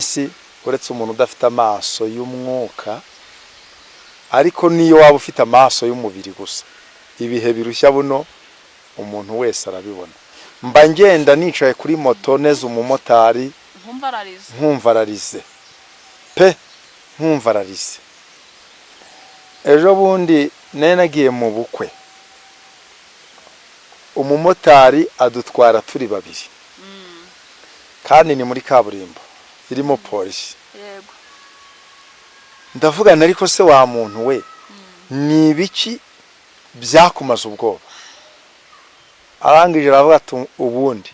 minsi, uretse umuntu udafite amaso y'umwuka, ariko niyo waba ufite amaso y'umubiri gusa, ibihe birushya buno umuntu wese arabibona. Mba ngenda nicaye kuri moto neza, umumotari nkumva ararize. Nkumva ararize pe, nkumva ararize. Ejo bundi nari nagiye mu bukwe, umumotari adutwara turi babiri, kandi ni muri kaburimbo irimo polisi. Ndavugana, ariko se wa muntu we, ni ibiki byakumaze ubwoba? Arangije aravuga ati: "Ubundi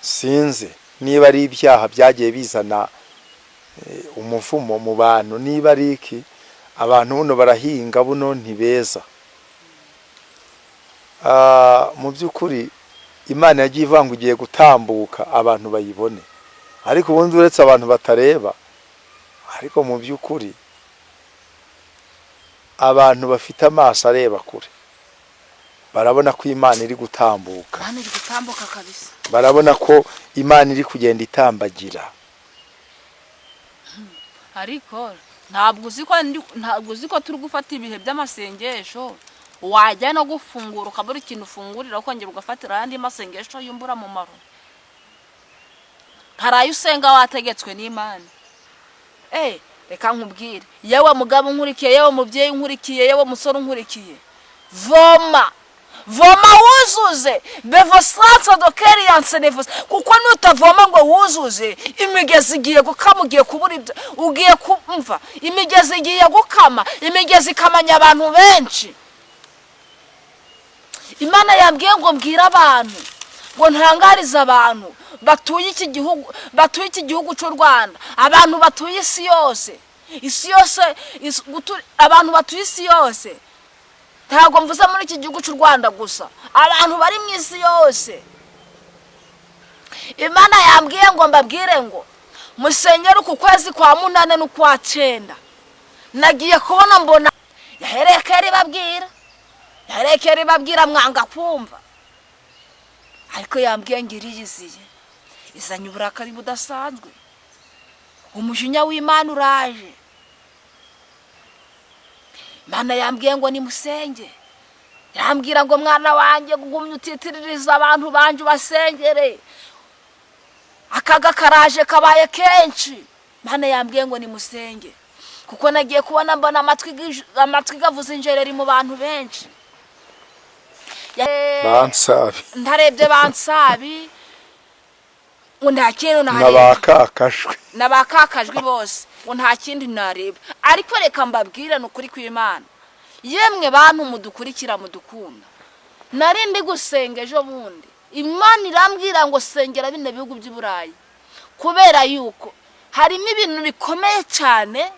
sinzi niba ari ibyaha byagiye bizana umuvumo mu bantu, niba ari iki. Abantu buno barahinga, buno ntibeza." Mu by'ukuri Imana yagiye ivuga ngo ugiye gutambuka abantu bayibone, ariko ubundi uretse abantu batareba, ariko mu by'ukuri abantu bafite amaso areba kure barabona ko Imana iri gutambuka. Imana iri gutambuka kabisa. Barabona ko Imana iri kugenda itambagira. Ariko ntabwo uzi ko turi gufata ibihe by'amasengesho, wajya no gufungura ukabura ikintu ufungurira, ukongera ugafatira ayandi masengesho y'imburamumaro. Hari ayo usenga wategetswe n'Imana. Reka nkubwire, yewe mugabo unkurikiye, yewe mubyeyi unkurikiye, yewe musore unkurikiye, voma, voma wuzuze bevosanse dokeriyanse nevosa, kuko nutavoma ngo wuzuze, imigezi igiye gukama, ugiye kubura ibyo ugiye kumva. Imigezi igiye gukama, imigezi ikamanya abantu benshi. Imana yambwiye ngo mbwire abantu, ngo ntangarize abantu batuye iki gihugu, batuye iki gihugu cy'u Rwanda, abantu batuye isi yose, isi yose, abantu batuye isi yose. Ntabwo mvuze muri iki gihugu cy'u Rwanda gusa, abantu bari mu isi yose. Imana yambwiye ngo mbabwire ngo musenyere uku kwezi kwa munane n'ukwa cyenda. Nagiye kubona mbona yahereye kera ibabwira, yahereye kera ibabwira, mwanga kumva. Ariko yambwiye ngo iriyiziye, izanye uburakari budasanzwe, umujinya w'Imana uraje. Imana yambwiye ngo nimusenge, yambwira ngo: "Mwana wanjye, gumya utitiririza abantu banje, ubasengere, akaga karaje kabaye kenshi." Imana yambwiye ngo nimusenge, kuko nagiye kubona mbona amatwi gavuza injereri mu bantu benshi. Bansabi. Ntarebye bansabi ngo nta kintu nareba. N'abakakajwe. N'abakakajwi bose, ngo nta kindi nareba. Ariko reka mbabwire, ni ukuri kw'Imana, yemwe bantu mudukurikira, mudukunda, nari ndi gusenga ejo bundi, Imana irambwira ngo sengera bino bihugu by'i Burayi, kubera yuko harimo ibintu bikomeye cyane.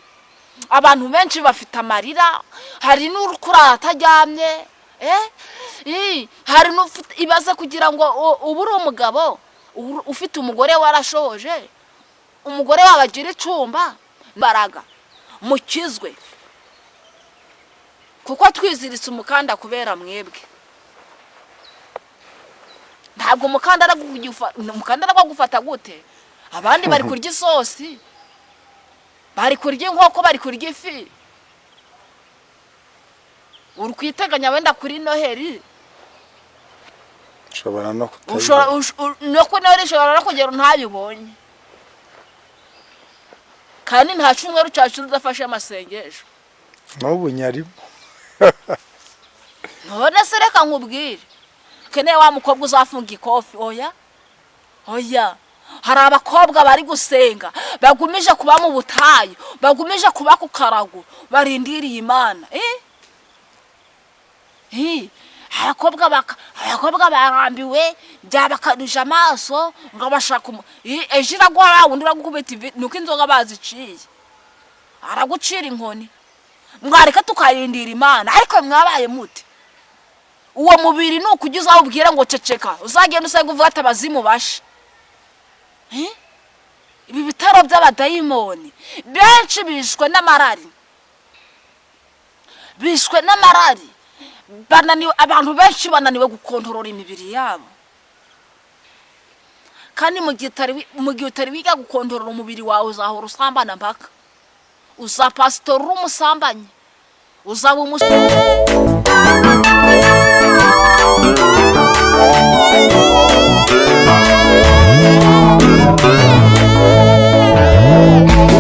Abantu benshi bafite amarira, hari n'uri kurara ataryamye, hari n'ufite ibaze kugira ngo ube uri umugabo ufite umugore, warashoje umugore wawe agira icumba mbaraga. Mukizwe, kuko twiziritse umukanda kubera mwebwe. Ntabwo umukandara gufata gute? Abandi bari kurya isosi, bari kurya inkoko, bari kurya ifi, uri kwiteganya wenda kuri Noheli. Ushobora no ushobora kutayibona. No kuri Noheli ushobora no kugera ntayibonye, kandi nta cyumweru cyashira udafashe amasengesho. N'ubu nyarimo. None se reka nkubwire, keneye wa mukobwa uzafunga ikofi? Oya, oya. Hari abakobwa bari gusenga, bagumije kuba mu butayu, bagumije kuba ku karago, barindiriye Imana. Abakobwa barambiwe, byabakanuje amaso ngo bashaka ejo iraguha wundi uragukubita ivi, nuko inzoga baziciye, aragucira inkoni. Mwareka tukarindira Imana. Ariko mwabaye mute? Uwo mubiri ni ukujya uzawubwira ngo ceceka, uzagenda usenga uvuga ati abazimu bashe. Ibi bitaro by'abadayimoni, benshi bishwe n'amarari, bishwe n'amarari, bananiwe. Abantu benshi bananiwe gukontorora imibiri yabo. Kandi mu gihe utari wiga gukontorora umubiri wawe, uzahora usambana mpaka uza pasitori uri umusambanyi, uzaba umus.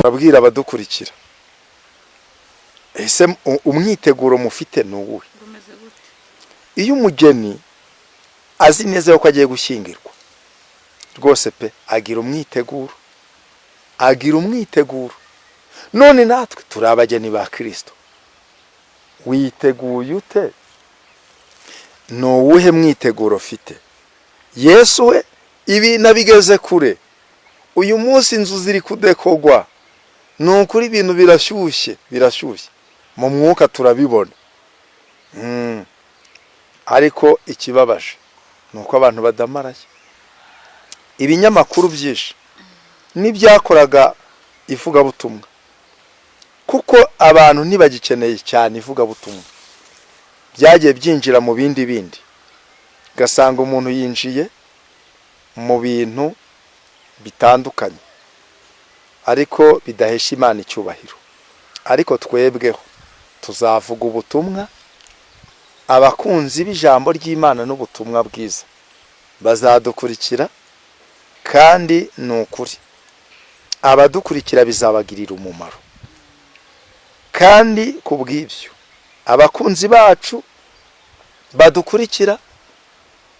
Urabwira abadukurikira, ese umwiteguro mufite ni uwuhe? Rumeze gute? Iyo umugeni azi neza yuko agiye gushyingirwa, rwose pe, agira umwiteguro, agira umwiteguro. None natwe turi abageni ba Kirisito, witeguye ute? Ni uwuhe mwiteguro ufite? Yesu we ibi nabigeze kure. Uyu munsi inzu ziri kudekogwa, ni ukuri ibintu birashyushye, birashyushye mu mwuka turabibona. Ariko ikibabaje ni uko abantu badamaraye. Ibinyamakuru byinshi n'ibyakoraga ivugabutumwa, kuko abantu ntibagikeneye cyane ivugabutumwa, byagiye byinjira mu bindi bindi, ugasanga umuntu yinjiye mu bintu bitandukanye ariko bidahesha Imana icyubahiro. Ariko twebweho tuzavuga ubutumwa, abakunzi b'ijambo ry'Imana n'ubutumwa bwiza bazadukurikira, kandi ni ukuri abadukurikira bizabagirira umumaro. Kandi ku bw'ibyo abakunzi bacu badukurikira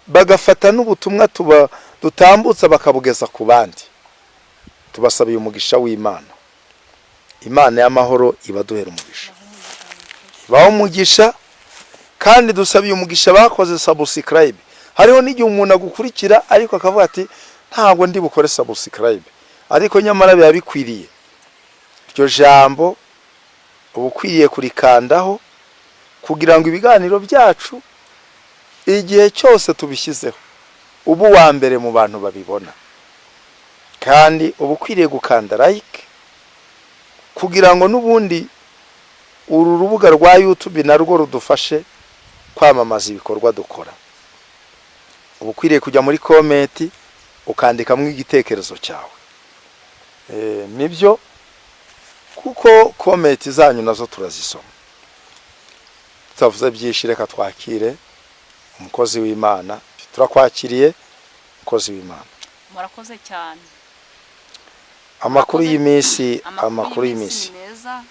bagafata n'ubutumwa tuba dutambutsa bakabugeza ku bandi, tubasabiye umugisha w'Imana. Imana y'amahoro ibaduhera umugisha, ibahe umugisha. Kandi dusabiye umugisha bakoze subscribe. Hariho n'igihe umuntu agukurikira ariko akavuga ati ntabwo ndi bukore subscribe, ariko nyamara biba bikwiriye. Iryo jambo uba ukwiriye kurikandaho kugira ngo ibiganiro byacu igihe cyose tubishyizeho uba uwa mbere mu bantu babibona. Kandi uba ukwiriye gukanda like kugira ngo n'ubundi uru rubuga rwa YouTube narwo rudufashe kwamamaza ibikorwa dukora. Uba ukwiriye kujya muri comment ukandikamo igitekerezo cyawe. Nibyo, kuko comment zanyu nazo turazisoma. Tutavuze byinshi, reka twakire umukozi w'Imana. Turakwakiriye, umukozi w'Imana. Murakoze cyane. Amakuru y'iminsi, amakuru y'iminsi? Ni meza,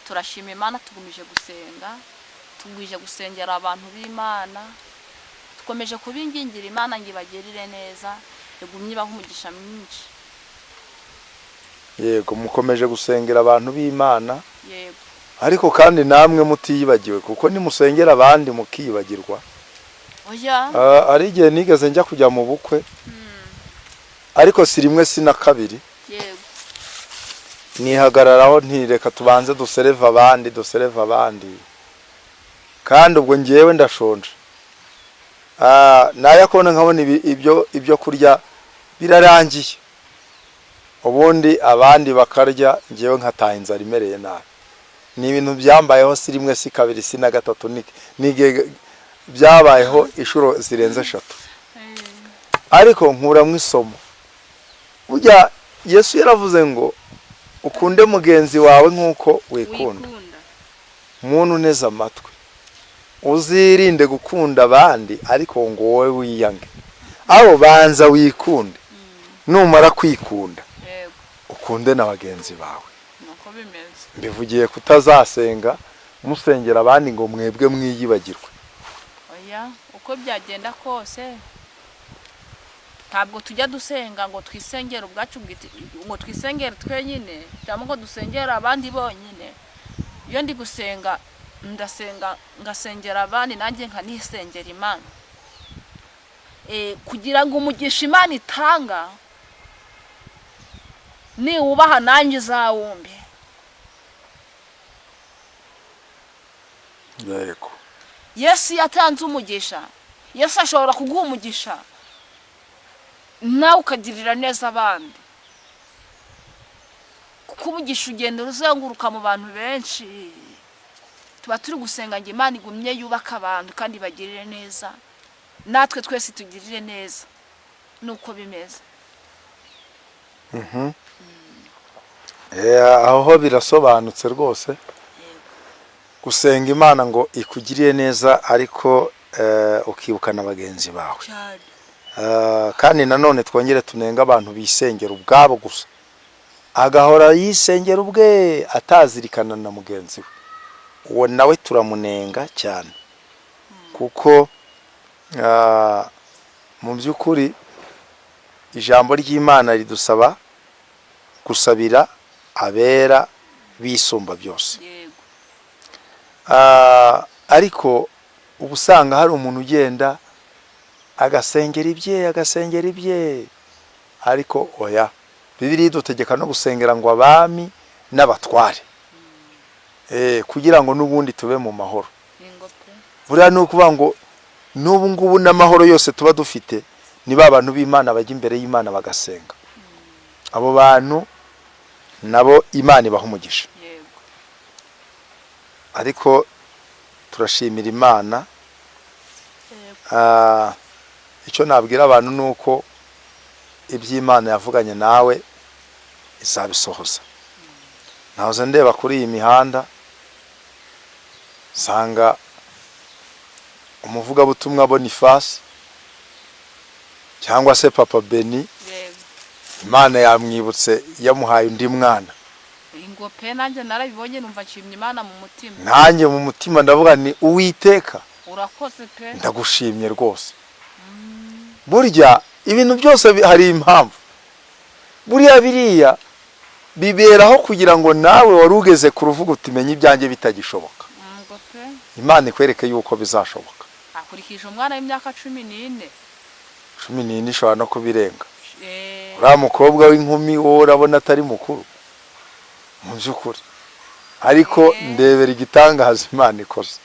turashima Imana. Tugumije gusenga, tugwije gusengera abantu b'Imana, dukomeje kubingingira Imana ngo ibagirire neza, igumye ibaha umugisha mwinshi. Yego, mukomeje gusengera abantu b'Imana. Yego. Ariko kandi namwe mutiyibagiwe, kuko nimusengera abandi mukiyibagirwa. Oya. Hari igihe nigeze njya kujya mu bukwe, ariko si rimwe si na kabiri. Nihagararaho ntireka tubanze dusereve abandi, dusereve abandi, kandi ubwo ngewe ndashonje. Najya kubona nkabona ibyo kurya birarangiye, ubundi abandi bakarya, ngewe nkataha inzara imereye nabi. Ni ibintu byambayeho si rimwe si kabiri si na gatatu, ni igihe byabayeho inshuro zirenze eshatu, ariko nkuramo isomo. Burya Yesu yaravuze ngo ukunde mugenzi wawe nk'uko wikunda. Wikunda. Muntu uneze amatwi, uzirinde gukunda abandi ariko ngo wowe wiyange. Aho banza wikunde, numara kwikunda ukunde na bagenzi bawe. Nuko bimeze. Mbivugiye kutazasenga musengera abandi ngo mwebwe mwiyibagirwe. Oya, uko byagenda kose ntabwo tujya dusenga ngo twisengere ubwacu bwite, ngo twisengere twenyine cyangwa ngo dusengere abandi bonyine. Iyo ndi gusenga, ndasenga ngasengera abandi, nanjye nkanisengera Imana, kugira ngo umugisha Imana itanga niwubaha nanjye izawumbe. Yesu yatanze umugisha. Yesu ashobora kuguha umugisha nawe ukagirira neza abandi, kuko umugisha ugenda uzenguruka mu bantu benshi. Tuba turi gusenga ngo Imana igumye yubake abantu kandi ibagirire neza, natwe twese tugirire neza. Nuko bimeze. Aho ho birasobanutse rwose. Gusenga Imana ngo ikugirire neza, ariko ukibuka na bagenzi bawe. Cyane. Kandi nanone twongere tunenga abantu bisengera ubwabo gusa, agahora yisengera ubwe atazirikana na mugenzi we. Uwo nawe turamunenga cyane, kuko mu by'ukuri ijambo ry'Imana ridusaba gusabira abera bisumba byose. Ariko uba usanga hari umuntu ugenda agasengera ibye, agasengera ibye, ariko oya, Bibiliya idutegeka no gusengera ngo abami n'abatware, kugira ngo n'ubundi tube mu mahoro. Ingo pe. Buriya ni ukuvuga ngo n'ubu ngubu n'amahoro yose tuba dufite ni ba bantu b'Imana bajya imbere y'Imana bagasenga. Abo bantu nabo Imana ibaha umugisha. Ariko turashimira Imana. Icyo nabwira abantu ni uko iby'Imana yavuganye nawe izabisohoza. Nahoze ndeba kuri iyi mihanda, nsanga umuvugabutumwa Boniface cyangwa se Papa Beni, Imana yamwibutse, yamuhaye undi mwana. Ingo pe, nanjye narabibonye, numva nshimye Imana mu mutima. Nanjye mu mutima ndavuga ni Uwiteka, Urakoze pe. ndagushimye rwose. Burya ibintu byose hari impamvu. Buriya biriya biberaho kugira ngo nawe wari ugeze ku ruvuga uti menye ibyanjye bitagishoboka, Ngo pe. Imana ikwereke yuko bizashoboka. Akurikije umwana w'imyaka 14. 14 ishobora no kubirenga. Eh. Uriya mukobwa w'inkumi, wowe urabona atari mukuru mu by'ukuri, ariko ndebera igitangaza Imana ikoze.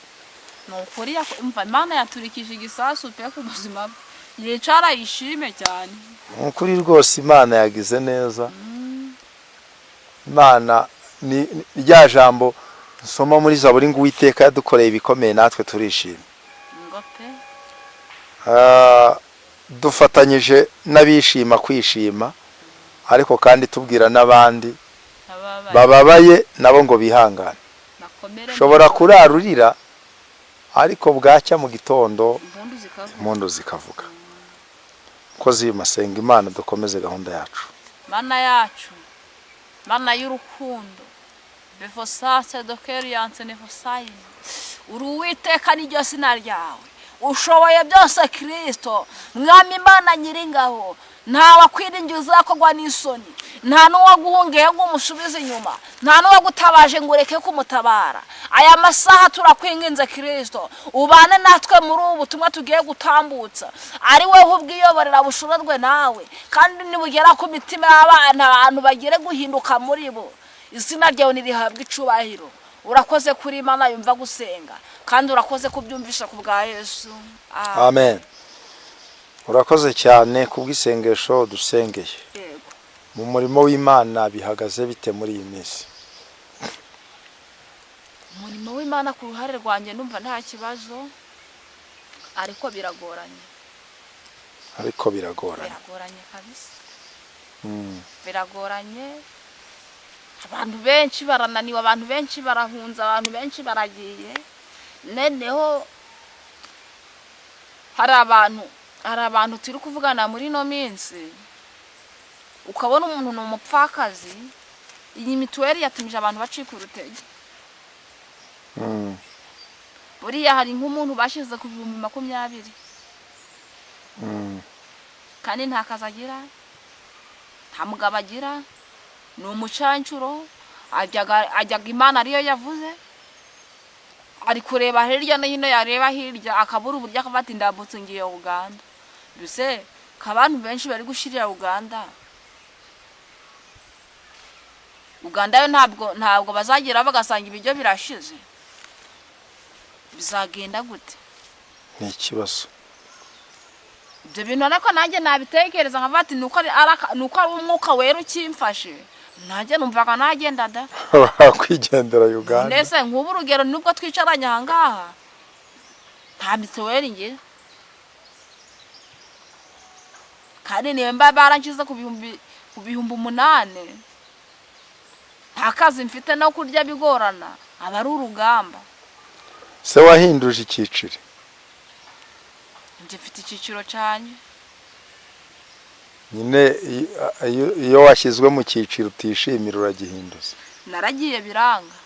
Ni ukuri, umva, Imana yaturikije igisasu pe ku buzima bwe, yicara yishime cyane. Ni ukuri rwose, Imana yagize neza. Imana ni rya jambo nsoma muri Zaburi ngo Uwiteka yadukoreye ibikomeye, natwe turishimye. Ngo pe. Dufatanyije n'abishima kwishima, ariko kandi tubwira n'abandi ababaye bababaye nabo ngo bihangane. Bakomere. Ushobora kurara urira, ariko bwacya mu gitondo impundu zikavuga. Impundu zikavuga. Mukozi, masenga Imana dukomeze gahunda yacu. Mana yacu, Mana y'urukundo, befosase dokeriyanse nefosayini, uri Uwiteka, n'iryo zina ryawe, ushoboye byose. Kirisito Mwami Imana nyiringabo, nta wakwiringira uzakogwa n'isoni, nta n'uwaguhungiye ngo umusubize inyuma, nta n'uwagutabaje ngo ureke kumutabara. Aya masaha turakwinginze Kirisito, ubane natwe muri ubu butumwa tugiye gutambutsa, ari wowe ubwiyoborera, bushorerwe nawe, kandi nibugera ku mitima y'abana, abantu bagire guhinduka muri bo. Izina ryawe ntirihabwe icubahiro. Urakoze kuri Imana yumva gusenga, kandi urakoze kubyumvisha ku bwa Yesu. Amen. Urakoze cyane kubw'isengesho dusengeye. Yego. Mu murimo w'Imana bihagaze bite muri iyi minsi? Umurimo w'Imana ku ruhare rwanjye numva nta kibazo, ariko biragoranye. Ariko biragoranye. Biragoranye kabisa. Biragoranye, abantu benshi barananiwe, abantu benshi barahunze, abantu benshi baragiye. Noneho hari abantu turi kuvugana muri ino minsi, ukabona umuntu ni umupfakazi. Iyi mituweli yatumije abantu bacika urutege. Buriya hari nk'umuntu bashyize ku 20,000, kandi nta kazi agira, nta mugabo agira, ni umucancuro, ajyaga Imana ariyo yavuze. Ari kureba hirya no hino, yareba hirya akabura uburyo, akavuga ati ndambutse ngiye Uganda. Mbese ko abantu benshi bari gushyirira Uganda, Uganda yo ntabwo bazagera bagasanga ibiryo birashize, bizagenda gute? Ni ikibazo. Ibyo bintu ariko nanjye nabitekereza nkavuga ati nuko ari Umwuka Wera ukimfashe, nanjye numvaga nagenda da. Kwigendera Uganda. Mbese nk'ubu urugero, nubwo twicaranye aha ngaha, nta mituweli ngira. Kandi nimba baranshyize ku 8000, nta kazi mfite, no kurya bigorana, aba ari urugamba. Se wahinduje icyiciro? Njye mfite icyiciro cyanjye. Nyine iyo washyizwe mu cyiciro utishimira, uragihinduza. Naragiye biranga.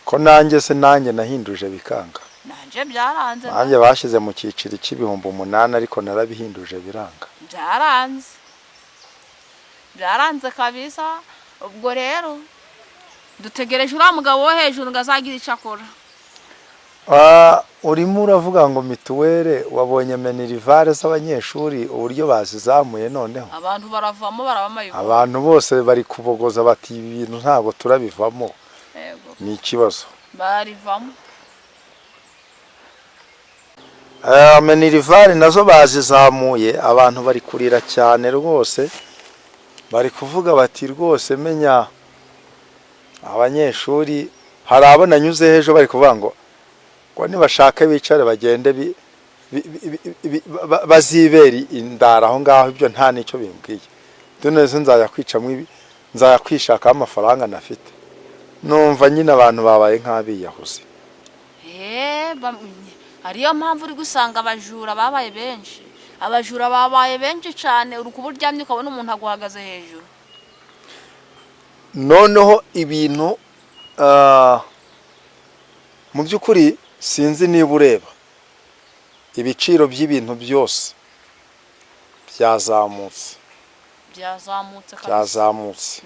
Ko nanjye se, nanjye nahinduje bikanga. Nanjye byaranze. Nanjye bashyize mu cyiciro cy'8000, ariko narabihinduje biranga. Byaranze, byaranze kabisa. Ubwo rero dutegereje uriya mugabo wo hejuru ngo azagire icyo akora. Urimo uravuga ngo mituweli, wabonye minerval z'abanyeshuri uburyo bazizamuye noneho? Abantu baravamo, barabamaye. Abantu bose bari kubogoza bati: "Ibi bintu ntabwo turabivamo." Yego. Ni ikibazo. Barivamo. Minerval nazo bazizamuye, abantu bari kurira cyane rwose, bari kuvuga bati: "Rwose menya abanyeshuri." Hari abo nanyuze ejo bari kuvuga ngo nibashake bicare bagende bazibera indara aho ngaho, ibyo nta n'icyo bimbwiye. None nzajya kwicamo ibi, nzajya kwishakaho amafaranga nafite? Numva nyine abantu babaye nk'abiyahuzi. Ariyo mpamvu uri gusanga abajura babaye benshi, abajura babaye benshi cyane. Uri kuba uryamye ukabona umuntu aguhagaze hejuru. Noneho ibintu, mu by'ukuri sinzi niba ureba ibiciro by'ibintu byose byazamutse. Byazamutse kabisa. Byazamutse.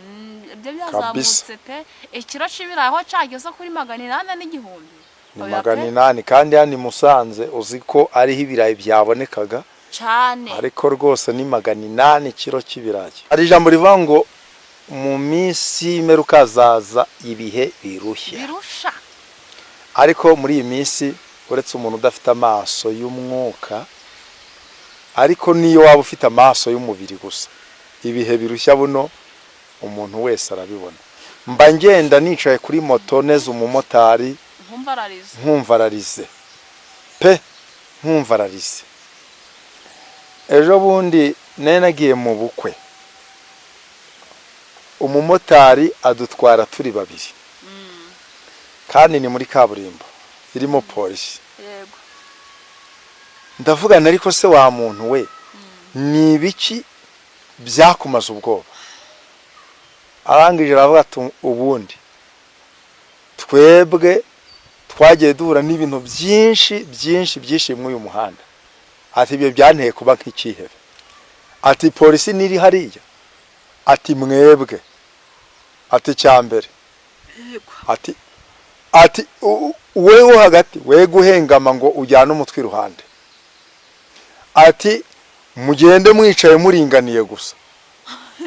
Ibyo byazamutse pe. Ikiro c'ibirayi aho cyageze kuri 800 n'igihumbi. Ni Oya magana pe. inani kandi hano i Musanze uzi ko ariho ibirayi byabonekaga. Cyane. Ariko rwose ni 800 ikiro cy'ibirayi. Hari ijambo rivuga ngo mu minsi y'imperuka hazaza ibihe birushya. Birusha. Ariko muri iyi minsi, uretse umuntu udafite amaso y'umwuka, ariko niyo waba ufite amaso y'umubiri gusa, ibihe birushya buno umuntu wese arabibona. Mba ngenda nicaye kuri moto neza, umumotari nkumva ararize. Nkumva ararize pe, nkumva ararize. Ejo bundi nari nagiye mu bukwe, umumotari adutwara turi babiri, kandi ni muri kaburimbo irimo polisi. Ndavugana: "Ariko se wa muntu we, ni ibiki byakumaze ubwoba?" Arangije aravuga ati: "Ubundi twebwe twagiye duhura n'ibintu byinshi byinshi byinshi muri uyu muhanda." Ati: "Ibyo byanteye kuba nk'icyihebe." Ati: "Polisi niri hariya." Ati: "Mwebwe," ati, "cya mbere," ati: "Wowe wo hagati we guhengama ngo ujyane umutwe iruhande." Ati: "Mugende mwicaye muringaniye gusa."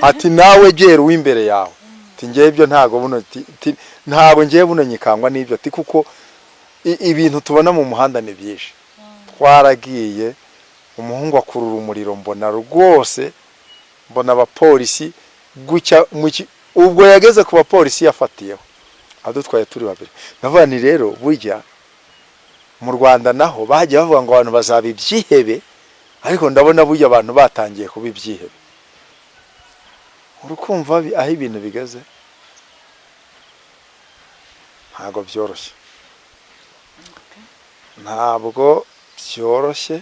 Ati: "Nawe gera uw'imbere yawe." Ati: "Ngewe ibyo ntabwo buno," ati, "ntabwo ngewe buno nyikangwa n'ibyo." Ati: "Kuko ibintu tubona mu muhanda ni byinshi." Twaragiye, umuhungu akurura umuriro, mbona rwose, mbona abapolisi gucya ubwo yageze ku bapolisi yafatiyeho adutwaye turi babiri. Ndavuga ni rero burya mu Rwanda naho bagiye bavuga ngo abantu bazaba ibyihebe, ariko ndabona burya abantu batangiye kuba ibyihebe. Urukumva aho ibintu bigeze ntabwo byoroshye, ntabwo byoroshye,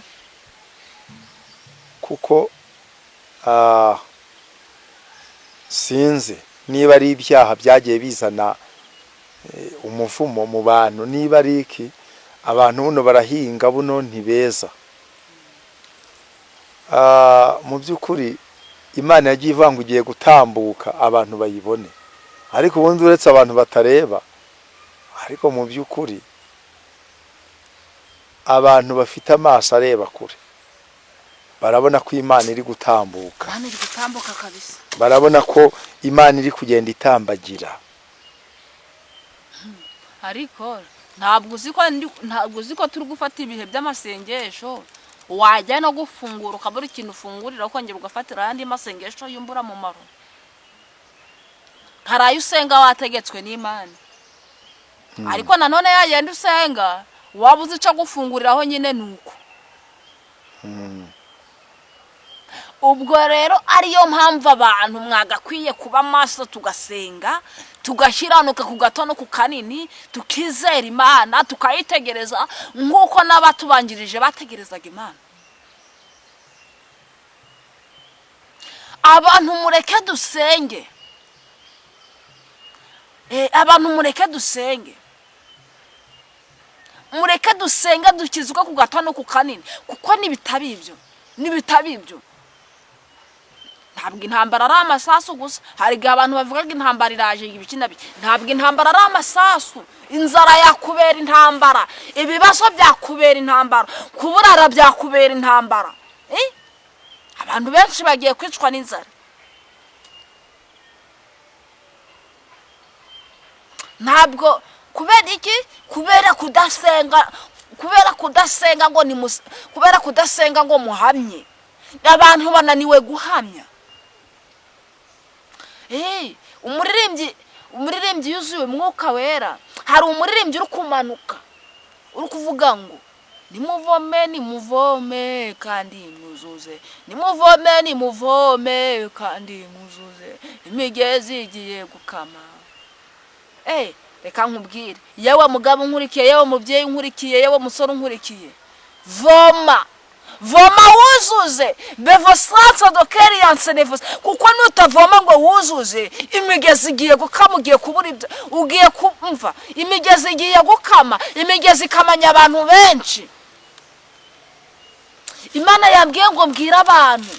kuko sinzi niba ari ibyaha byagiye bizana umuvumo mu bantu, niba ari iki. Abantu buno barahinga, buno ntibeza. Mu by'ukuri Imana yagiye ivuga ngo ugiye gutambuka abantu bayibone, ariko ubundi uretse abantu batareba, ariko mu by'ukuri abantu bafite amaso areba kure barabona ko Imana iri gutambuka. Imana iri gutambuka kabisa. Barabona ko Imana iri kugenda itambagira. Ariko ntabwo uzi ko turi gufata ibihe by'amasengesho, wajya no gufungura ukabura ikintu ufungurira, ukongera ugafatira ayandi masengesho y'imburamumaro. Hari ayo usenga wategetswe n'Imana, ariko nanone yagenda usenga waba uzi icyo gufunguriraho nyine ni uko. Ubwo rero ariyo mpamvu abantu mwagakwiye kuba maso, tugasenga, tugashyiranuka ku gato no ku kanini, tukizera Imana, tukayitegereza nk'uko n'abatubanjirije bategerezaga Imana. Abantu mureke dusenge, abantu mureke dusenge, mureke dusenge, dukizwe ku gato no ku kanini, kuko nibitaba ibyo, nibitaba ibyo, ntabwo intambara ari amasasu gusa. Hari igihe abantu bavugaga intambara iraje, ibiki na biki. Ntabwo intambara ari amasasu. Inzara yakubera intambara, ibibazo byakubera intambara, kuburara byakubera intambara. Abantu benshi bagiye kwicwa n'inzara. Ntabwo kubera iki? Kubera kudasenga, kubera kudasenga ngo ni kubera kudasenga ngo muhamye. Abantu bananiwe guhamya. Umuririmbyi yuzuye Umwuka Wera. Hari umuririmbyi uri kumanuka uri kuvuga ngo nimuvome, nimuvome kandi mwuzuze, nimuvome, nimuvome kandi mwuzuze, imigezi igiye gukama. Reka nkubwire, yewe mugabo unkurikiye, yewe mubyeyi unkurikiye, yewe musore unkurikiye, voma, voma wuzuze bevosanse dokeriyanse nevose, kuko nutavoma ngo wuzuze, imigezi igiye gukama, ugiye kubura ibyo, ugiye kumva imigezi igiye gukama, imigezi ikamanya abantu benshi. Imana yambwiye ngo mbwire abantu,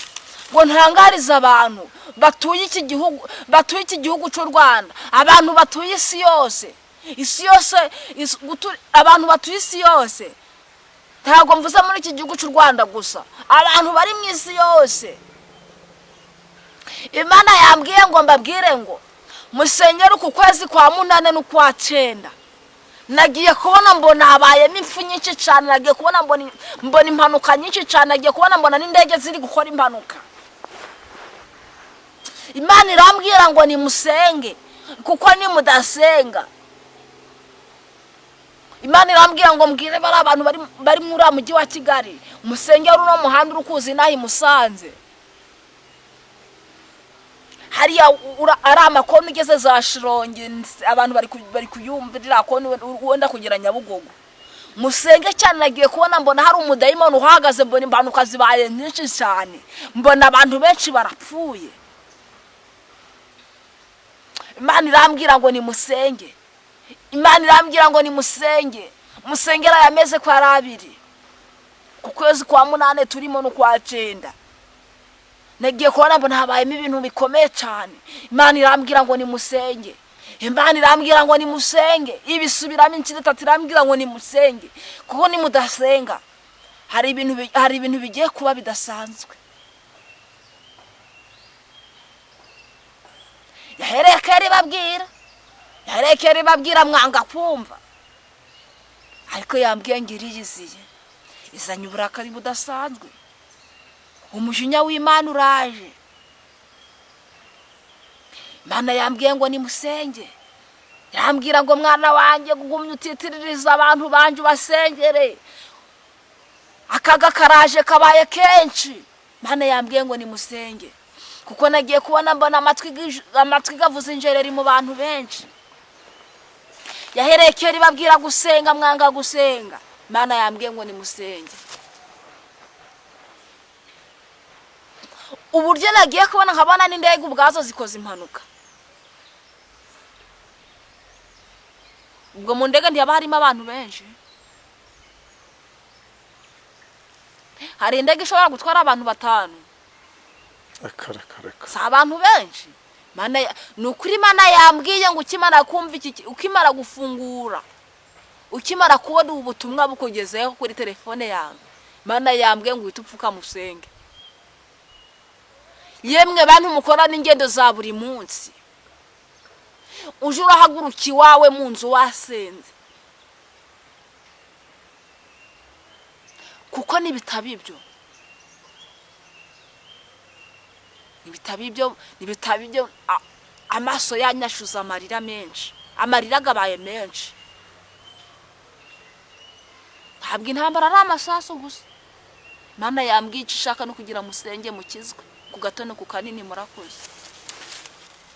ngo ntangarize abantu batuye iki gihugu, batuye iki gihugu cy'u Rwanda, abantu batuye isi yose, isi yose, abantu batuye isi yose. Ntabwo mvuze muri iki gihugu cy'u Rwanda gusa, abantu bari mu isi yose. Imana yambwiye ngo mbabwire ngo musenyere uku kwezi kwa 8 n'ukwa 9. Nagiye kubona mbona habayemo impfu nyinshi cyane, nagiye kubona mbona impanuka nyinshi cyane, nagiye kubona mbona n'indege ziri gukora impanuka. Imana irambwira ngo nimusenge, kuko nimudasenga. Imana irambwira ngo mbwire bari abantu bari muri uriya mujyi wa Kigali, musengere uno muhanda uri kuza inaha i Musanze. Hariya ari amakoni ugeze za Shirongi, abantu bari kuyumva iriya koni wenda kugera Nyabugogo. Musenge cyane. Nagiye kubona mbona hari umudayimoni uhagaze, mbona impanuka zibaye nyinshi cyane, mbona abantu benshi barapfuye. Imana irambwira ngo nimusenge. Imana irambwira ngo nimusenge, musengera aya mezi ko ari abiri, ku kwezi kwa 8 turimo n'ukwa 9. Nagiye kubona mbona habayemo ibintu bikomeye cyane. Imana irambwira ngo nimusenge. Imana irambwira ngo nimusenge. Ibisubiramo inshuro 3, irambwira ngo nimusenge, kuko nimudasenga hari ibintu bigiye kuba bidasanzwe. Yahereye kera ibabwira, yahereye kera ibabwira, mwanga kumva. Ariko yambwiye ngo iriyiziye, izanye uburakari budasanzwe, umujinya w'Imana uraje. Imana yambwiye ngo nimusenge, yambwira ngo mwana wanjye gumya utitiririza abantu banje ubasengere, akaga karaje kabaye kenshi. Imana yambwiye ngo nimusenge, kuko nagiye kubona mbona amatwi gavuza injereri mu bantu benshi. Yahereye kera ibabwira gusenga, mwanga gusenga. Imana yambwiye ngo nimusenge. Uburyo nagiye kubona nkabona n'indege ubwazo zikoze impanuka. Ubwo mu ndege ntiyaba harimo abantu benshi. Hari indege ishobora gutwara abantu 5. Si abantu benshi. Ni ukuri Imana yambwiye ngo ukimara kumva iki, ukimara gufungura, ukimara kubona ubu butumwa bukugezeho kuri telefone yawe, Imana yambwiye ngo uhite upfukama usenge. Yemwe bantu mukora n'ingendo za buri munsi, uje urahaguruka iwawe mu nzu wasenze, kuko nibitaba ibyo, nibitaba ibyo, amaso yanyashuza amarira menshi, amarira agabaye menshi. Ntabwo intambara ari amasasu gusa. Imana yambwiye icyo ishaka no kugira musenge mukizwe. Ku gato no ku kanini, murakoze.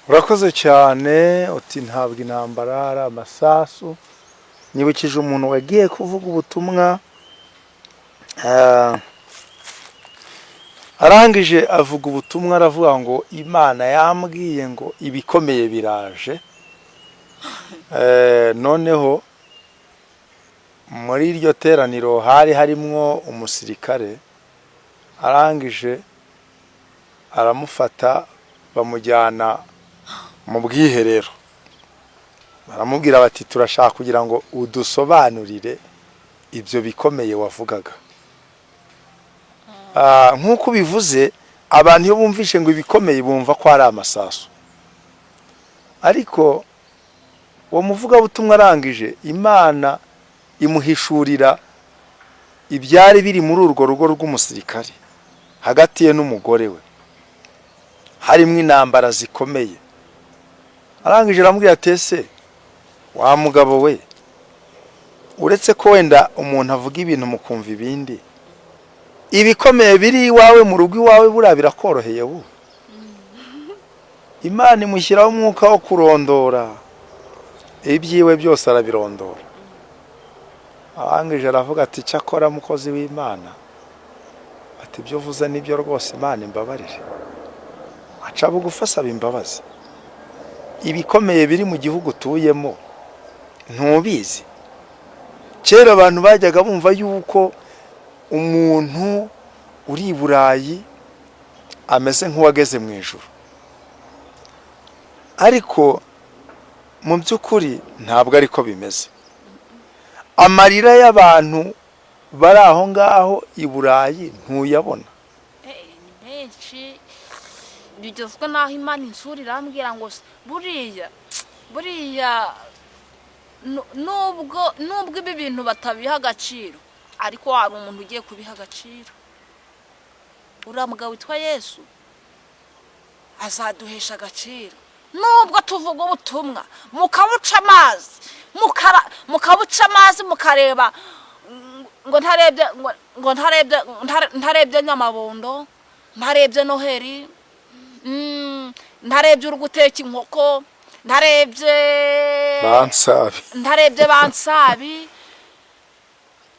Urakoze cyane. Uti ntabwo intambara ari amasasu. Nyibukije umuntu wagiye kuvuga ubutumwa, arangije avuga ubutumwa, aravuga ngo Imana yambwiye ngo ibikomeye biraje. Noneho muri iryo teraniro hari harimwo umusirikare. Arangije aramufata, bamujyana mu bwiherero, baramubwira bati: "Turashaka kugira ngo udusobanurire ibyo bikomeye wavugaga." Nk'uko ubivuze, abantu iyo bumvishe ngo ibikomeye bumva ko ari amasasu. Ariko uwo muvugabutumwa arangije, Imana imuhishurira ibyari biri muri urwo rugo rw'umusirikare. Hagati ye n'umugore we harimo intambara zikomeye. Arangije aramubwira ati: "Ese wa mugabo we, uretse ko wenda umuntu avuga ibintu mukumva ibindi, ibikomeye biri iwawe mu rugo iwawe buriya birakoroheye?" Bu Imana imushyiraho umwuka wo kurondora ibyiwe byose, arabirondora. Arangije aravuga ati: "Cyakora mukozi w'Imana," ati, "ibyo uvuze nibyo rwose, Imana imbabarire." Aca bugufi asaba imbabazi. Ibikomeye biri mu gihugu utuyemo ntubizi. Kera abantu bajyaga bumva yuko umuntu uri i Burayi ameze nk'uwageze mu ijuru, ariko mu by'ukuri ntabwo ariko bimeze. Amarira y'abantu bari aho ngaho i Burayi ntuyabona. Ni menshi. Bigezwe n'aho Imana insura irambwira ngo buriya buriya nubwo ibi bintu batabiha agaciro, ariko hari umuntu ugiye kubiha agaciro. Uriya mugabo witwa Yesu azaduhesha agaciro. Nubwo tuvuga ubutumwa mukabuca amazi, mukabuca amazi, mukareba ngo ntarebye, ngo ntarebye nyamabondo, ntarebye Noheri, ntarebye uri guteka inkoko, ntarebye Bansabi. Ntarebye bansabi,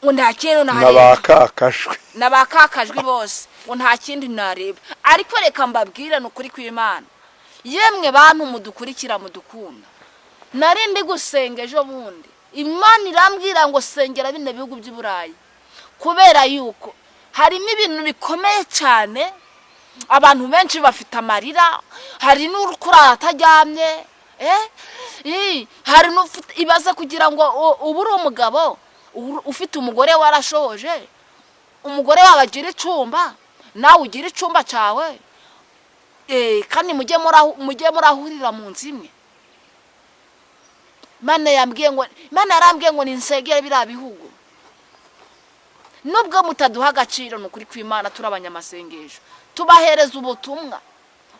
ngo nta kintu na nareba. Ba kakashwe. Na ba kakajwi bose, ngo nta kindi nareba. Ariko reka mbabwire, ni ukuri kw'Imana, yemwe bantu mudukurikira, mudukunda, nari ndi gusenga ejo bundi, Imana irambwira ngo sengera bino bihugu by'i Burayi, kubera yuko harimo ibintu bikomeye cyane. Abantu benshi bafite amarira, hari n'uri kurara ataryamye, hari n'ufite ibaze kugira ngo ube uri umugabo ufite umugore warashoje, umugore wawe agira icumba, nawe ugira icumba cyawe, kandi mujye murahurira mu nzu imwe. Imana yambwiye ngo, Imana yarambwiye ngo ninsengere biriya bihugu. Nubwo mutaduha agaciro, ni ukuri kw'Imana, turi abanyamasengesho, tubahereza ubutumwa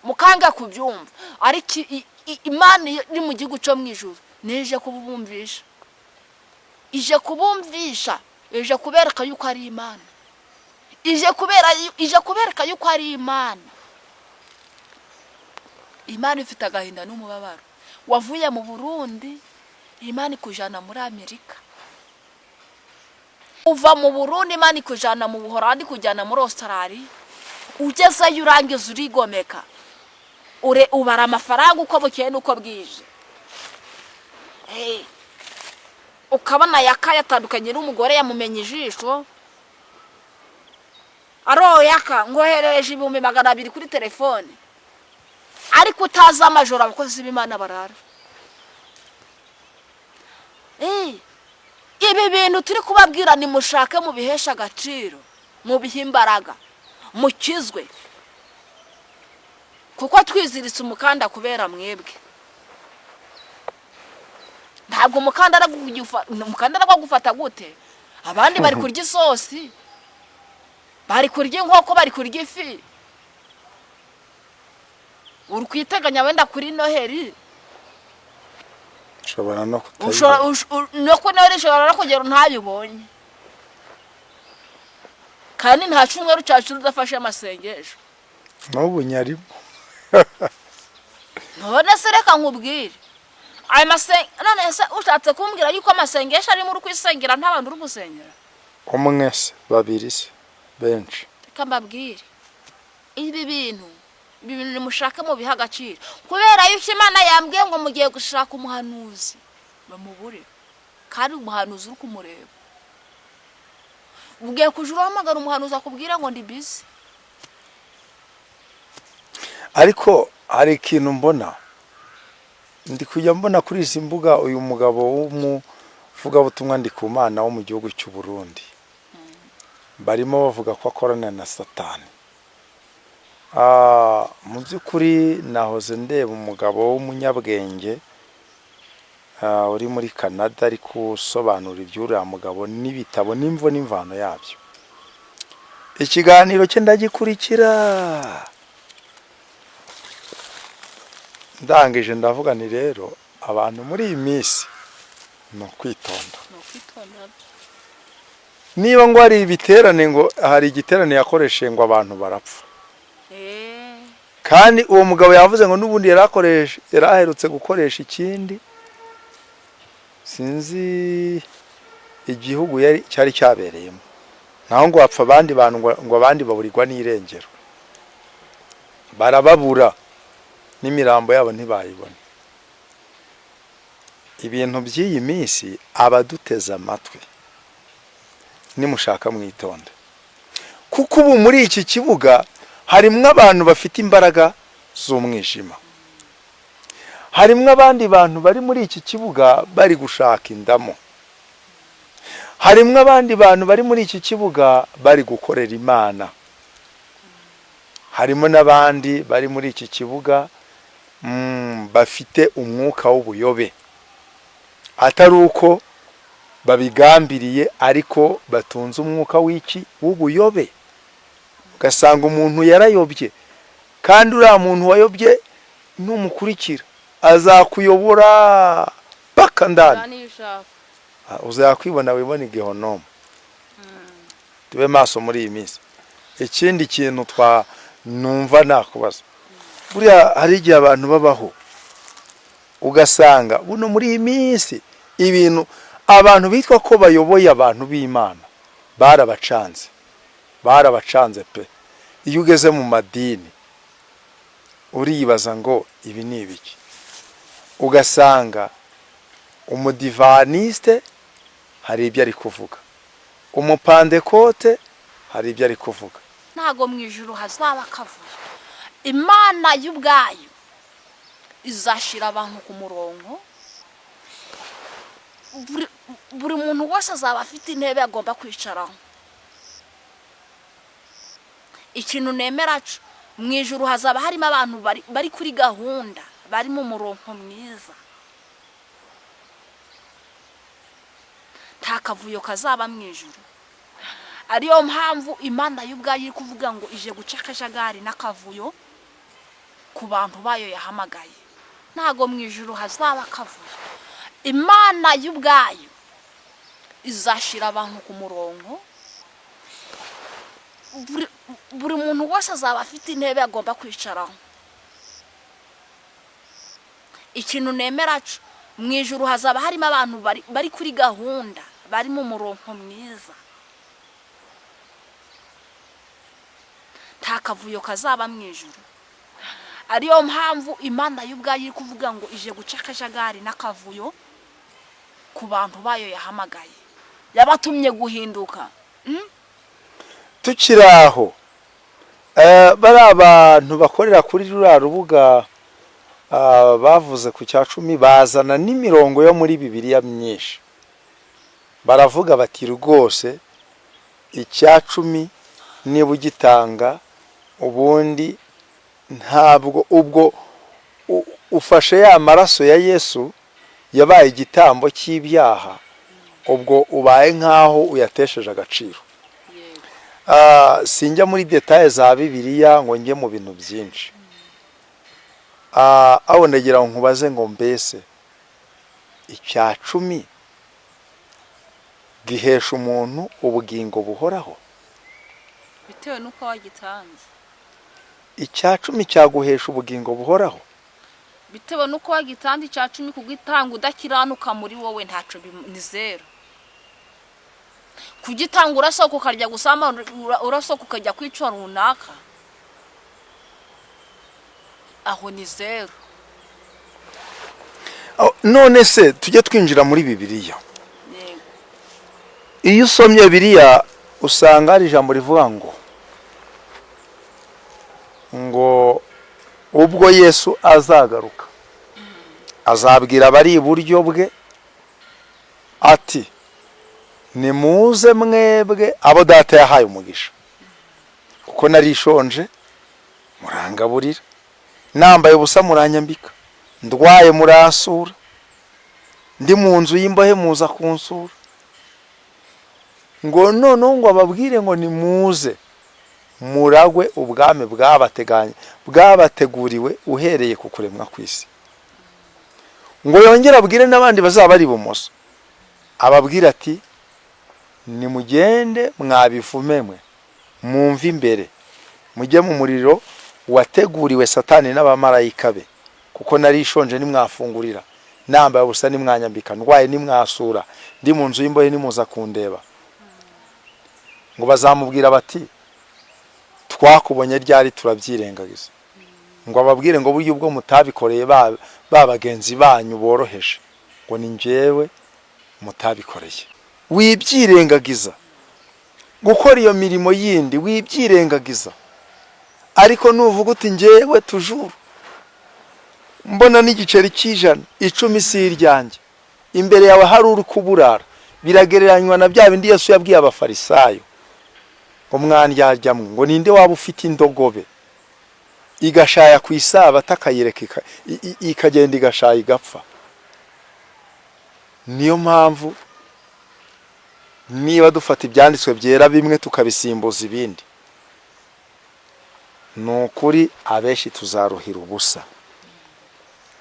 mukanga kubyumva, ariko Imana iri mu gihugu cyo mu ijuru nije kubumvisha, ije kubumvisha, ije kubereka yuko ari Imana, ije kubereka yuko ari Imana. Imana ifite agahinda n'umubabaro. Wavuye mu Burundi, Imana ikujyana muri Amerika. Uva mu Burundi, Imana ikujyana mu Buhorandi, ikujyana muri Australia. Ugezeyo urangiza urigomeka, ure ubara amafaranga uko bukeye n'uko bwije. Ukabona yaka yatandukanye n'umugore, yamumenye ijisho. Aroyaka ngoherereje 200,000 kuri telefone, ariko utazi amajoro abakozi b'Imana barara. Ibi bintu turi kubabwira, nimushake mubiheshe agaciro, mubihe imbaraga, mukizwe, kuko twiziritse umukanda kubera mwebwe. Ntabwo umukandara gufata gute? Abandi bari kurya isosi, bari kurya inkoko, bari kurya ifi. Uri kwiteganya wenda kuri Noheri. Ushobora no ushobora kutayibona. No kuri Noheri ushobora no kugera ntayibonye, kandi nta cyumweru cyacu udafashe amasengesho. N'ubu nyarimo. None se reka nkubwire, ayo none se ushatse kumbwira yuko amasengesho arimo uri kwisengera, nta bantu uri gusengera? Umwe se, babiri se, benshi. Reka mbabwire, ibi bintu nimushake mubihe agaciro, kubera yuko Imana yambwiye ngo mugiye gushaka umuhanuzi bamubure, kandi umuhanuzi uri kumureba. Ugiye kuja urahamagara umuhanuzi akubwira ngo ndi busy. Ariko hari ikintu mbona, ndi kujya mbona kuri izi mbuga, uyu mugabo w'umuvugabutumwa Ndikumana wo mu gihugu cy'u Burundi, barimo bavuga ko akorana na Satani. Mu by'ukuri nahoze ndeba umugabo w'umunyabwenge uri muri Canada ari gusobanura iby'uriya mugabo n'ibitabo n'imvo n'imvano yabyo. Ikiganiro cye ndagikurikira, ndangije ndavuga ni rero abantu muri iyi minsi ni ukwitonda. Ni ukwitonda. Niba ngo hari ibiterane, ngo hari igiterane yakoresheje ngo abantu barapfa. Kandi uwo mugabo yavuze ngo n'ubundi yari aherutse gukoresha ikindi, sinzi igihugu yari cyari cyabereyemo, naho ngo hapfa abandi bantu, ngo abandi baburirwa n'irengero, barababura n'imirambo yabo ntibayibona. Ibintu by'iyi minsi, abaduteze amatwi, nimushaka mwitonde, kuko ubu muri iki kibuga harimo abantu bafite imbaraga z'umwijima, harimo abandi bantu bari muri iki kibuga bari gushaka indamu, harimo abandi bantu bari muri iki kibuga bari gukorera Imana, harimo n'abandi bari muri iki kibuga bafite umwuka w'ubuyobe, atari uko babigambiriye, ariko batunze umwuka w'iki? W'ubuyobe. Ugasanga umuntu yarayobye, kandi uriya muntu wayobye numukurikira azakuyobora paka ndani. Niyo ushaka. Uzakwibona wibona igihonomo. Tube maso muri iyi minsi. Ikindi kintu twa numva nakubaza, buriya hari igihe abantu babaho ugasanga buno muri iyi minsi ibintu abantu bitwa ko bayoboye abantu b'Imana barabacanze, barabacanze pe. Iyo ugeze mu madini uribaza ngo ibi ni ibiki? Ugasanga umudivaniste hari ibyo ari kuvuga, umupandekote hari ibyo ari kuvuga. Ntago mu ijuru hazaba akavuyo. Imana y'ubwayo izashyira abantu ku murongo. Buri muntu wese azaba afite intebe agomba kwicaraho. Ikintu nemera cyo, mu ijuru hazaba harimo abantu bari kuri gahunda, bari mu murongo mwiza. Nta kavuyo kazaba mu ijuru. Ariyo mpamvu Imana y'ubwayo iri kuvuga ngo ije guca akajagari n'akavuyo ku bantu bayo yahamagaye. Ntago mu ijuru hazaba akavuyo. Imana y'ubwayo izashyira abantu ku murongo. Buri muntu wese azaba afite intebe agomba kwicaraho. Ikintu nemera cyo, mu ijuru hazaba harimo abantu bari kuri gahunda, bari mu murongo mwiza. Nta kavuyo kazaba mu ijuru. Ariyo mpamvu Imana y'ubwayo iri kuvuga ngo ije guca akajagari n'akavuyo ku bantu bayo yahamagaye, yabatumye guhinduka. Tukiri aho, bari abantu bakorera kuri ruriya rubuga bavuze ku cya cumi, bazana n'imirongo yo muri Bibiliya myinshi, baravuga bati rwose icya cumi niba ugitanga, ubundi ntabwo ubwo ufashe ya maraso ya Yesu yabaye igitambo cy'ibyaha, ubwo ubaye nk'aho uyatesheje agaciro. Sinjya muri détails za Bibiliya ngo njye mu bintu byinshi. Aho ndagira ngo nkubaze ngo mbese icya cumi gihesha umuntu ubugingo buhoraho? Bitewe n'uko wagitanze. Icya cumi cyaguhesha ubugingo buhoraho? Bitewe n'uko wagitanga icya cumi, kugitanga udakiranuka muri wowe ntaco ni zero. Kugitanga urasohoka ukarya gusamba, urasohoka ukajya kwica runaka, aho ni zero. Oh, none se tujye twinjira muri Bibiliya? Yego. Iyo usomye Bibiliya usanga hari ijambo rivuga ngo ubwo Yesu azagaruka azabwira abari iburyo bwe ati: "Nimuze mwebwe abo Data yahaye umugisha, kuko nari nshonje murangaburira, nambaye ubusa muranyambika, ndwaye muransura, ndi mu nzu y'imbohe muza kunsura." Ngo noneho ngo ababwire ngo: "Nimuze muragwe ubwami bwabateganye, bwabateguriwe uhereye ku kuremwa kw'isi." Ngo yongere abwire n'abandi bazaba bari ibumoso, ababwire ati: "Nimugende mwabivume mwe, mumve imbere, mujye mu muriro wateguriwe Satani n'abamarayika be, kuko nari nshonje ntimwafungurira, nambaye ubusa ntimwanyambika, ndwaye ntimwasura, ndi mu nzu y'imbohe ntimuza kundeba." Ngo bazamubwira bati: "Twakubonye ryari turabyirengagiza?" Ngo ababwire ngo: "Burya ubwo mutabikoreye ba bagenzi banyu boroheje, ngo ni njyewe mutabikoreye." Wibyirengagiza gukora iyo mirimo yindi, wibyirengagiza. Ariko nuvuga uti: "Njyewe tujuru mbona n'igiceri cy'ijana, 10 si iryanjye," imbere yawe hari uri kuburara. Biragereranywa na bya bindi Yesu yabwiye Abafarisayo ngo: "Mwandyarya mwe," ngo, "ninde waba ufite indogobe igashaya ku Isabato akayireka ikagenda igashaya igapfa?" Niyo mpamvu niba dufata ibyanditswe byera bimwe tukabisimbuza ibindi, ni ukuri abenshi tuzaruhira ubusa.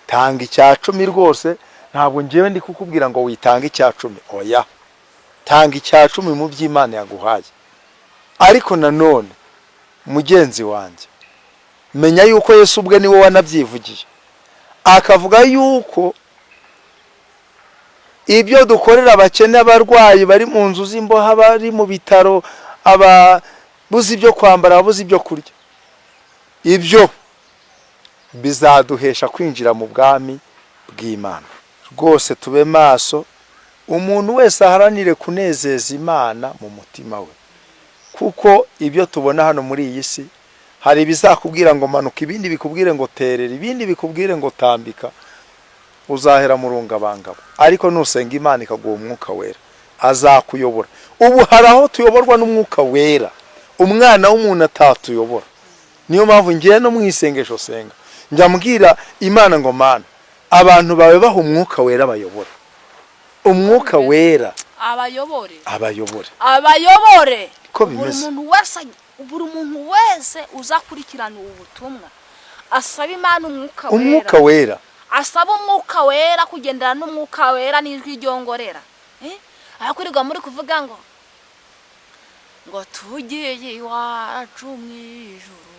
Tanga icya cumi rwose. Ntabwo ngewe ndi kukubwira ngo witange icya cumi, oya. Tanga icya cumi mu by'Imana yaguhaye. Ariko nanone mugenzi wanjye, menya yuko Yesu ubwe niwe wanabyivugiye, akavuga yuko ibyo dukorera abakene, abarwayi bari mu nzu z'imboha, bari mu bitaro, ababuze ibyo kwambara, ababuze ibyo kurya, ibyo bizaduhesha kwinjira mu bwami bw'Imana. Rwose tube maso, umuntu wese aharanire kunezeza Imana mu mutima we, kuko ibyo tubona hano muri iyi si, hari ibizakubwira ngo manuka, ibindi bikubwire ngo terera, ibindi bikubwire ngo tambika, uzahera mu rungabangabo. Ariko nusenga Imana ikaguha Umwuka Wera, azakuyobora. Ubu hari aho tuyoborwa n'Umwuka Wera, umwana w'umuntu atatuyobora. Niyo mpamvu ngiye no mu isengesho senga, njya mbwira Imana ngo: "Mana, abantu bawe baha Umwuka Wera bayobora, Umwuka Wera abayobore." Abayobore. Abayobore. Ko Buri bimeze. muntu wese, buri muntu wese uzakurikirana ubu butumwa asaba Imana Umwuka Umwuka Wera. Wera. Asaba Umwuka Wera, kugendana n'Umwuka Wera n'ijwi ryongorera. Aho kwirirwa muri kuvuga ngo tugiye iwacu mu ijuru,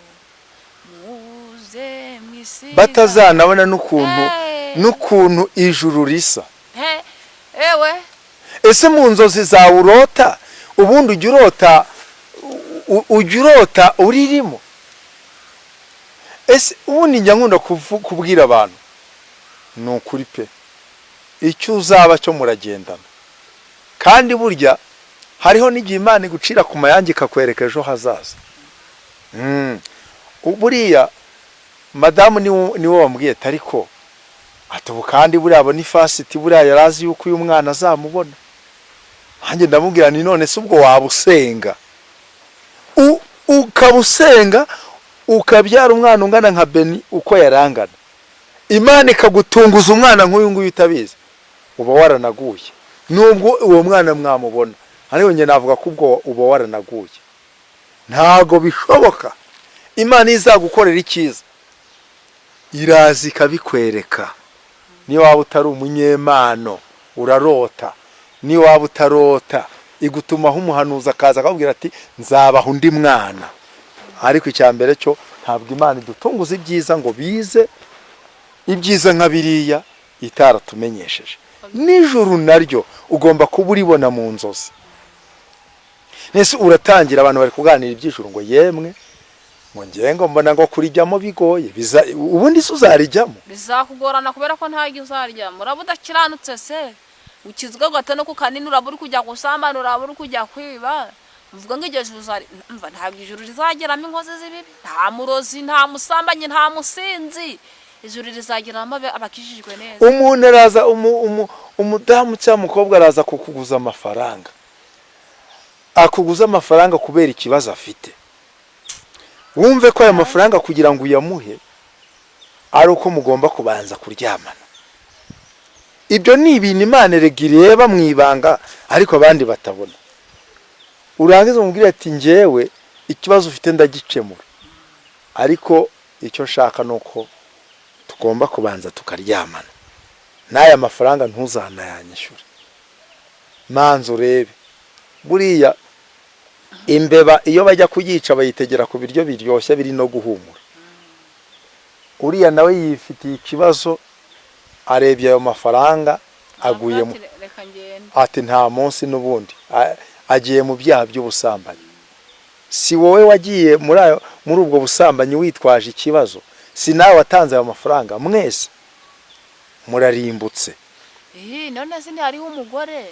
muze mwisiga. Batazanabona n'ukuntu n'ukuntu ijuru risa. Ewe. Ese mu nzozi zawe urota, ubundi ujya urota, ujya urota uririmo? Ese ubundi njya nkunda kubwira abantu, ni ukuri pe, icyo uzaba cyo muragendana. Kandi burya hariho n'igihe Imana igucira ku mayange ikakwereka ejo hazaza. Buriya madamu niwe wambwiye ati: "Ariko," ati, "ubu kandi buriya Bonifasiti buriya yari azi yuko uyu mwana azamubona." Nanjye ndamubwira ni: "None se ubwo waba usenga, ukaba usenga, ukabyara umwana ungana nka Beni uko yarangana, Imana ikagutunguza umwana nk'uyu nguyu utabizi, uba waranaguye?" Nubwo uwo mwana mwamubona, ariko njye navuga ko ubwo uba waranaguye. Ntago bishoboka. Imana izagukorera icyiza iraza ikabikwereka. Niyo waba utari umunyemano urarota, niyo waba utarota igutumaho umuhanuzi akaza akakubwira ati: "Nzabaha undi mwana." Ariko icya mbere cyo ntabwo Ntabwo Imana idutunguza ibyiza ngo bize ibyiza nka biriya itaratumenyesheje. Nijoro naryo ugomba kuba uribona mu nzozi. Nese uratangira, abantu bari kuganira iby'ijuru, ngo yemwe, ngo ngiye, ngo mbona ngo kurijyamo bigoye. Biza ubundi se uzarijyamo? Bizakugorana kubera ko ntabwo uzaryama, uraba udakiranutse. Se ukizwa gato no ku kanini, uraba uri kujya gusambana, uraba uri kujya kwiba. Uvuga ngo iryo juru uzari mva? Ntabwo ijuru rizageramo inkozi z'ibibi, nta murozi, nta musambanyi, nta musinzi. Ijuru rizageramo abakijijwe neza. Umuntu araza, umudamu cyangwa umukobwa araza kukuguza amafaranga, akuguza amafaranga kubera ikibazo afite. Wumve ko aya mafaranga kugira ngo uyamuhe ari uko mugomba kubanza kuryamana. Ibyo ni ibintu Imana erega ireba mu ibanga, ariko abandi batabona. Urangiza umubwire ati: "Njyewe ikibazo ufite ndagikemura, ariko icyo nshaka ni uko tugomba kubanza tukaryamana, n'aya mafaranga ntuzanayanyishyure." Manza urebe. Buriya imbeba iyo bajya kuyica bayitegera ku biryo biryoshye biri no guhumura. Uriya nawe yifitiye ikibazo, arebye ayo mafaranga aguye mu Ati, "Reka ngende." Ati nta munsi n'ubundi agiye mu byaha by'ubusambanyi. Si wowe wagiye muri ubwo busambanyi witwaje ikibazo? Si nawe watanze ayo mafaranga? Mwese murarimbutse. Iyi none se ntihariho umugore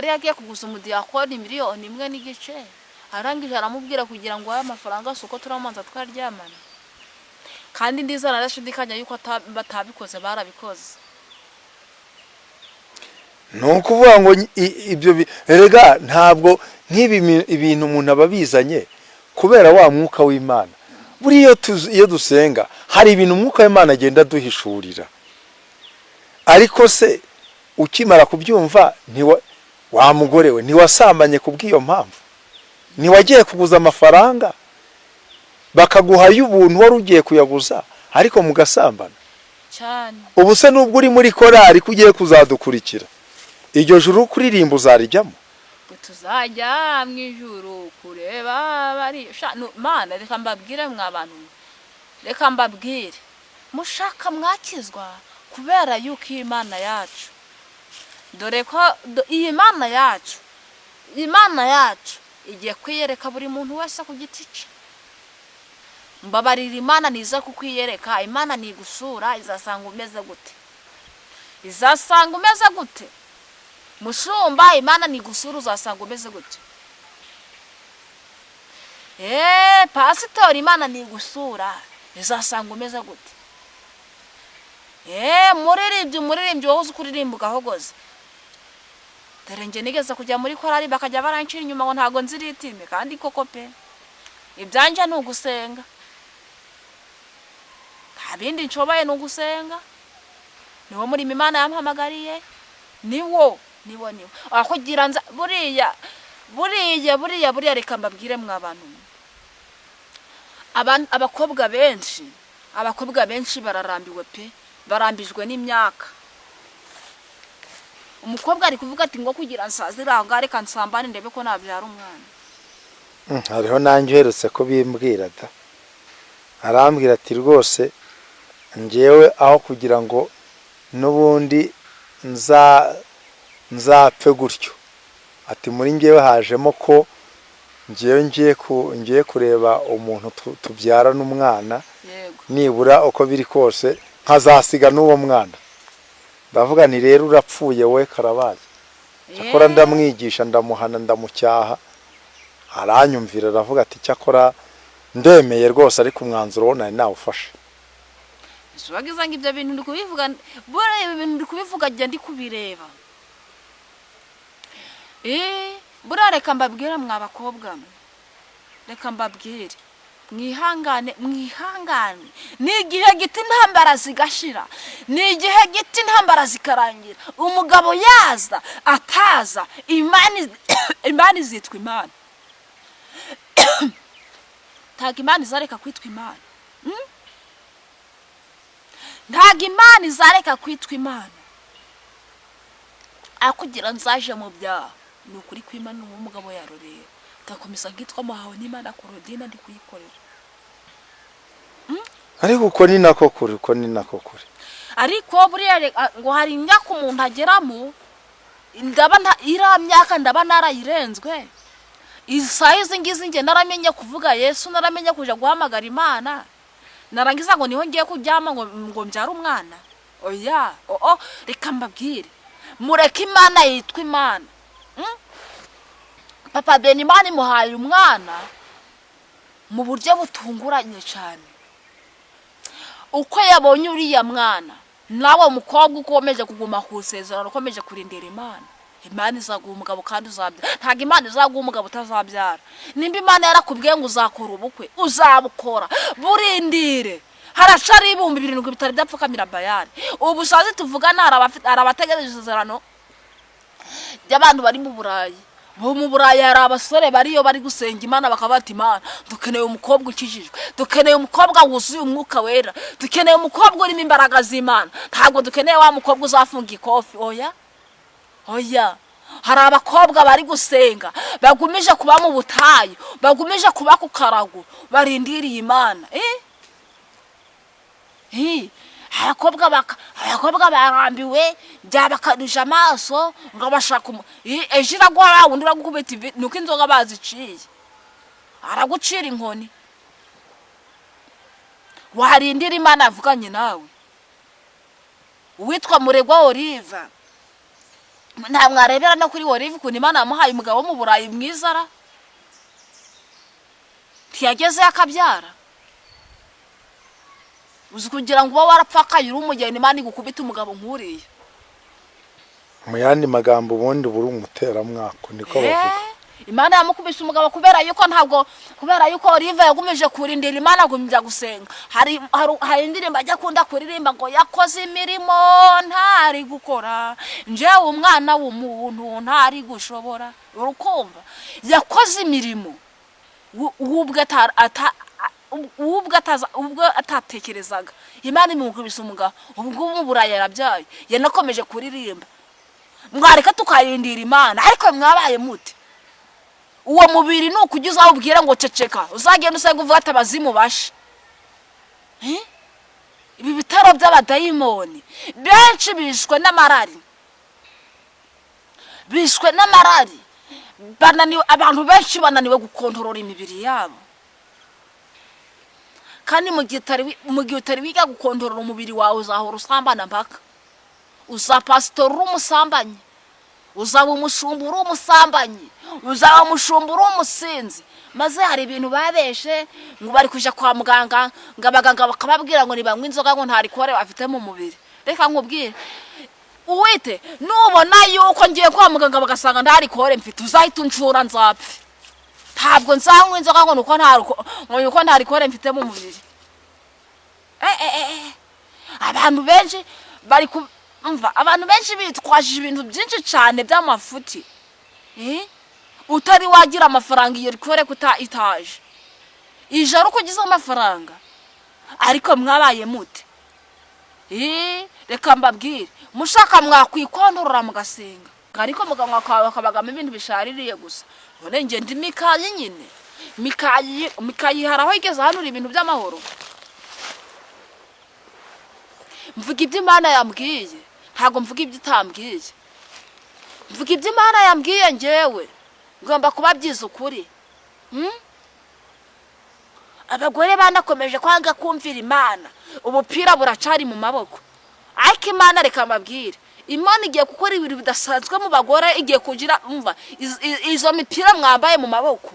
yagiye kuguza umudiyakoni 1.5 miliyoni, arangije aramubwira kugira ngo aya mafaranga si uko turamanza twaryamana. Kandi ndizera ndashidikanya yuko batabikoze, barabikoze. Ni ukuvuga ngo ibyo erega ntabwo nk'ibi ibintu umuntu aba abizanye kubera wa mwuka w'Imana. Buriya iyo dusenga hari ibintu umwuka w'Imana agenda aduhishurira. Ariko se ukimara kubyumva, ntiwa wa mugore we ntiwasambanye ku bw'iyo mpamvu? Ntiwagiye kuguza amafaranga bakaguha y'ubuntu, wari ugiye kuyaguza ariko mugasambana? Cyane. Ubu se nubwo uri muri korari ko ugiye kuzadukurikira, iryo juru kuririmba uzarijyamo? Ngo tuzajya mu ijuru kureba bari sha Mana, reka mbabwire mwa bantu mwe. Reka mbabwire, mushaka mwakizwa, kubera yuko iyi Mana yacu, dore ko iyi Mana yacu, Imana yacu igiye kwiyereka buri muntu wese ku giti cye. Mbabarira, Imana niza kukwiyereka, Imana nigusura, izasanga umeze gute? Izasanga umeze gute? Mushumba, Imana nigusura uzasanga umeze gute? Pasitori, Imana nigusura izasanga umeze gute? Muririmbyi, umuririmbyi wowe uzi kuririmba ugahogoza, dore njye nigeze kujya muri korari bakajya barancira inyuma ngo ntago nzi rythme. Kandi koko pe, ibyanjye ni ugusenga, nta bindi nshoboye, ni ugusenga. Niwo murimo Imana yampamagariye, niwo, niwo, niwo aho kugira nza. Buriya, buriya, buriya, buriya, reka mbabwire mwa bantu mwe. Abakobwa benshi, abakobwa benshi bararambiwe pe, barambijwe n'imyaka. Umukobwa ari kuvuga ati ngo kugira nsazire aho ngaho, reka nsambane ndebe ko nabyara umwana. Hariho nanjye uherutse kubimbwira da, arambwira ati: "Rwose ngewe aho kugira ngo n'ubundi nzapfe gutyo," ati "muri ngewe hajemo ko ngewe ngiye kureba umuntu tubyarana umwana, nibura uko biri kose nkazasiga n'uwo mwana." Ndavuga nti: "Rero urapfuye we, karabaye." Cyakora ndamwigisha, ndamuhana, ndamucyaha, aranyumvira, aravuga ati: "Cyakora ndemeye rwose, ariko umwanzuro wo nari nawufashe." Wagize ngo ibyo bintu ndi kubivuga, buriya ibi bintu ndi kubivuga njya ndi kubireba. Buriya reka mbabwire mwa bakobwa mwe, reka mbabwire, mwihangane, mwihangane. Ni igihe gito intambara zigashira, ni igihe gito intambara zikarangira. Umugabo yaza ataza, Imana izitwa Imana. Ntabwo Imana izareka kwitwa Imana. Ntabwo Imana izareka kwitwa Imana. Akugira nzaje mu byaha, ni ukuri kw'Imana, uwo mugabo yarorera, ngakomeza nkitwa muhawe n'Imana Korodina, ndi kuyikorera. Ariko uko ni nako kuri, uko ni nako kuri. Ariko buriya ngo hari imyaka umuntu ageramo, ndaba iriya myaka ndaba narayirenzwe. Isaha izi ngizi njye naramenye kuvuga Yesu, naramenye kuja guhamagara Imana, narangiza ngo niho ngiye kuryama ngo mbyare umwana? Oya, oo, reka mbabwire, mureke Imana yitwa Imana. Papa Beni, Imana imuhaye umwana mu buryo butunguranye cyane. Uko yabonye uriya mwana, nawe mukobwa ukomeje kuguma ku isezerano, ukomeje kurindira Imana, Imana izaguha umugabo kandi uzabyara. Ntabwo Imana izaguha umugabo utazabyara. Nimba Imana yarakubwiye ngo uzakora ubukwe, uzabukora. Burindire, haracari 7000 bitari byapfukamira Bayari. Ubu sazi tuvugana hari abategereje isezerano ry'abantu bari mu Burayi. Bo mu Burayi, hari abasore bariyo bari gusenga Imana, bakaba bati: "Imana, dukeneye umukobwa ukijijwe, dukeneye umukobwa wuzuye Umwuka Wera, dukeneye umukobwa urimo imbaraga z'Imana. Ntabwo dukeneye wa mukobwa uzafunga ikofi." Oya, oya, hari abakobwa bari gusenga, bagumije kuba mu butayu, bagumije kuba ku karago, barindiriye Imana. Abakobwa barambiwe, byabakanuje amaso ngo bashaka ejo iraguha wa wundi uragukubita ivi, nuko inzoga baziciye, aragucira inkoni. Warindira Imana yavuganye nawe. Uwitwa Muregwa Olive, nta mwarebera no kuri Olive ukuntu Imana yamuhaye umugabo wo mu Burayi mwiza ra? Ntiyagezeyo akabyara? Uzi kugira ngo uba warapfakaye uri umugeni, Imana igukubite umugabo nk'uriya? Mu yandi magambo, ubundi buri umuteramwako, niko bavuga. Imana yamukubise umugabo kubera yuko ntabwo, kubera yuko Olive yagumije kurindira Imana, agumya gusenga. Hari indirimbo ajya akunda kuririmba ngo: "Yakoze imirimo ntari gukora, njyewe umwana w'umuntu ntari gushobora." Urukumva, yakoze imirimo ubwo ubwo atatekerezaga. Imana imukubise umugabo, ubu ngubu mu Burayi yarabyaye, yanakomeje kuririmba. Mwareka tukarindira Imana. Ariko mwabaye mute? Uwo mubiri ni ukujya uzawubwira ngo ceceka, uzagenda usenga uvuga ati: "Abazimu bashe." Eh? Ibi bitaro by'abadayimoni, benshi bishwe n'amarari, bishwe n'amarari, bananiwe. Abantu benshi bananiwe gukontorora imibiri yabo. Kandi mu gihe utari wiga gukontorora umubiri wawe, uzahora usambana mpaka uza pasitori uri umusambanyi, uzaba umushumba uri umusambanyi, uzaba umushumba uri umusinzi. Maze hari ibintu babeshe ngo bari kujya kwa muganga, ngo abaganga bakababwira ngo nibanywe inzoga, ngo nta alcool bafite mu mubiri. Reka nkubwire, uwite, nubona yuko ngiye kwa muganga bagasanga nta alcool mfite, uzahita unshura nzapfe. Ntabwo nzanywa inzoga ngo nuko nta alcool mfite mu mubiri. Abantu benshi bari ku umva, abantu benshi bitwaje ibintu byinshi cyane by'amafuti. Utari wagira amafaranga, iyo alcool kuta itaje ijoro uko ugize amafaranga. Ariko mwabaye mute? Reka mbabwire, mushaka mwakwikontorora mugasenga, ariko muganywa kawe kabagamo ibintu bishaririye gusa. None njye ndi Mikayi nyine, Mikayi, Mikayi hari aho igeze hanura ibintu by'amahoro. Mvuga ibyo Imana yambwiye, ntabwo mvuga ibyo itambwiye. Mvuga ibyo Imana yambwiye. Njyewe ngomba kuba byiza ukuri. Abagore banakomeje kwanga kumvira Imana, ubupira buracari mu maboko. Ariko Imana, reka mbabwire, Imana igiye gukora ibintu bidasanzwe mu bagore. Igiye kugira, umva, izo mipira mwambaye mu maboko,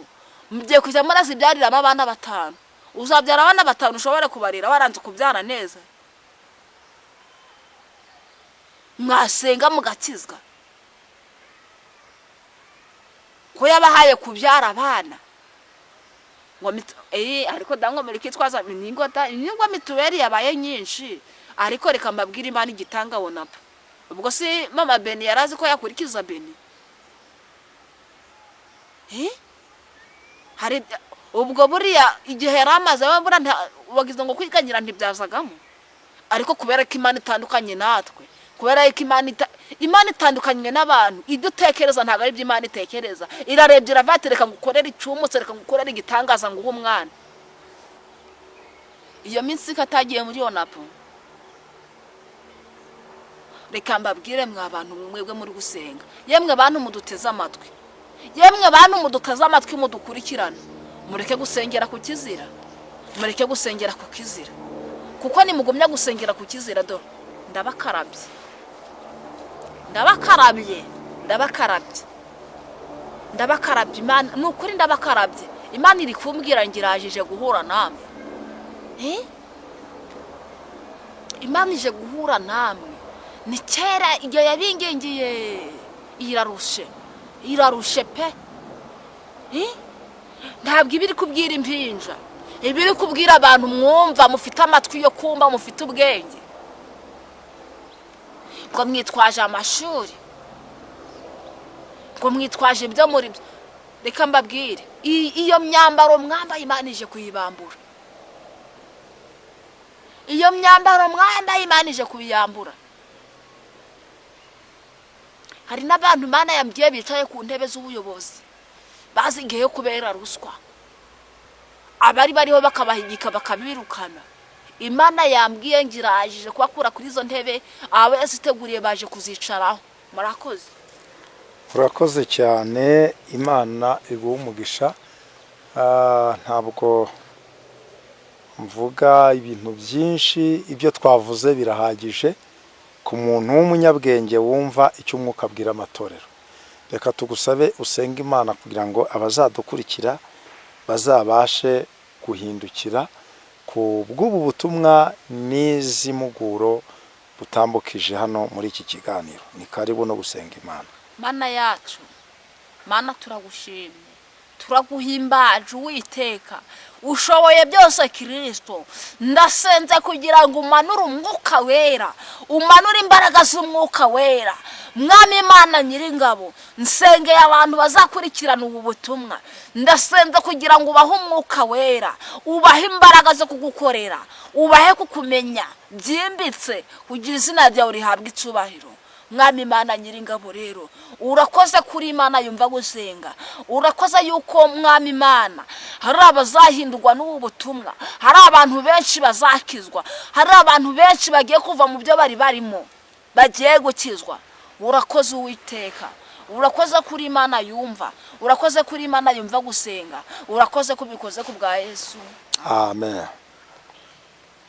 mugiye kujya murazibyariramo abana batanu. Uzabyara abana batanu ushobore kubarira waranze kubyara neza? Mwasenga mugakizwa, ko yabahaye kubyara abana ngo ariko da ngo muri kitwaza ningo da ningo mituweli yabaye nyinshi. Ariko reka mbabwire, Imana igitanga wonapa. Ubwo si mama Beni yarazi ko yakurikiza Beni? Eh? Hari ubwo buriya igihe yari amaze buriya wagize ngo kwiganyira ntibyazagamo. Ariko kubera ko Imana itandukanye natwe, kubera ko Imana itandukanye n'abantu, ibyo utekereza ntabwo ari byo Imana itekereza. Irarebye iravuga ati: "Reka ngukorere icumutse, reka ngukorere igitangaza, nguhe umwana." Iyo minsi ko atagiye muri ONAPO. Reka mbabwire mwa bantu mwebwe muri gusenga, yemwe bantu muduteze amatwi, yemwe bantu muduteze amatwi mudukurikirana, mureke gusengera ku kizira, mureke gusengera ku kizira, kuko nimugumya gusengera ku kizira, dore ndabakarabye, ndabakarabye, ndabakarabye, ndabakarabye. Imana ni ukuri, ndabakarabye. Imana iri kumbwira ngo irajije guhura namwe. Eh? Imana ije guhura namwe. Ni kera igihe yabingingiye, irarushe, irarushe pe. Eh? Ntabwo iba iri kubwira impinja, iba iri kubwira abantu mwumva, mufite amatwi yo kumva, mufite ubwenge. Ngo mwitwaje amashuri, ngo mwitwaje ibyo muri byo. Reka mbabwire, iyo myambaro mwambaye, Imana ije kuyibambura. Iyo myambaro mwambaye, Imana ije kuyambura. Hari n'abantu Imana yambwiye bicaye ku ntebe z'ubuyobozi, bazigiyeyo kubera ruswa, abari bariho bakabahigika, bakabirukana. Imana yambwiye ngo irajije kubakura kuri izo ntebe, abo yaziteguriye baje kuzicaraho. Murakoze. Urakoze cyane, Imana iguha umugisha. Ntabwo mvuga ibintu byinshi, ibyo twavuze birahagije ku muntu w'umunyabwenge wumva icyo Umwuka abwira amatorero. Reka tugusabe usenge Imana kugira ngo abazadukurikira bazabashe guhindukira ku bw'ubu butumwa n'izi mpuguro butambukije hano muri iki kiganiro. Ni karibu no gusenga Imana. Mana yacu, Mana, turagushimye, turaguhimbaje. Uwiteka ushoboye byose, Kirisito, ndasenze kugira ngo umanure Umwuka Wera, umanure imbaraga z'Umwuka Wera. Mwami Imana Nyiringabo, nsengeye abantu bazakurikirana ubu butumwa. Ndasenze kugira ngo ubahe Umwuka Wera, ubahe imbaraga zo kugukorera, ubahe kukumenya byimbitse, kugira izina ryawe rihabwe icyubahiro. Mwami Imana Nyiringabo, rero urakoze kuri Imana yumva gusenga. Urakoze yuko, Mwami Imana, hari abazahindurwa n'ubu butumwa, hari abantu benshi bazakizwa, hari abantu benshi bagiye kuva mu byo bari barimo, bagiye gukizwa. Urakoze Uwiteka, urakoze kuri Imana yumva, urakoze kuri Imana yumva gusenga, urakoze ko ubikoze ku bwa Yesu. Amen.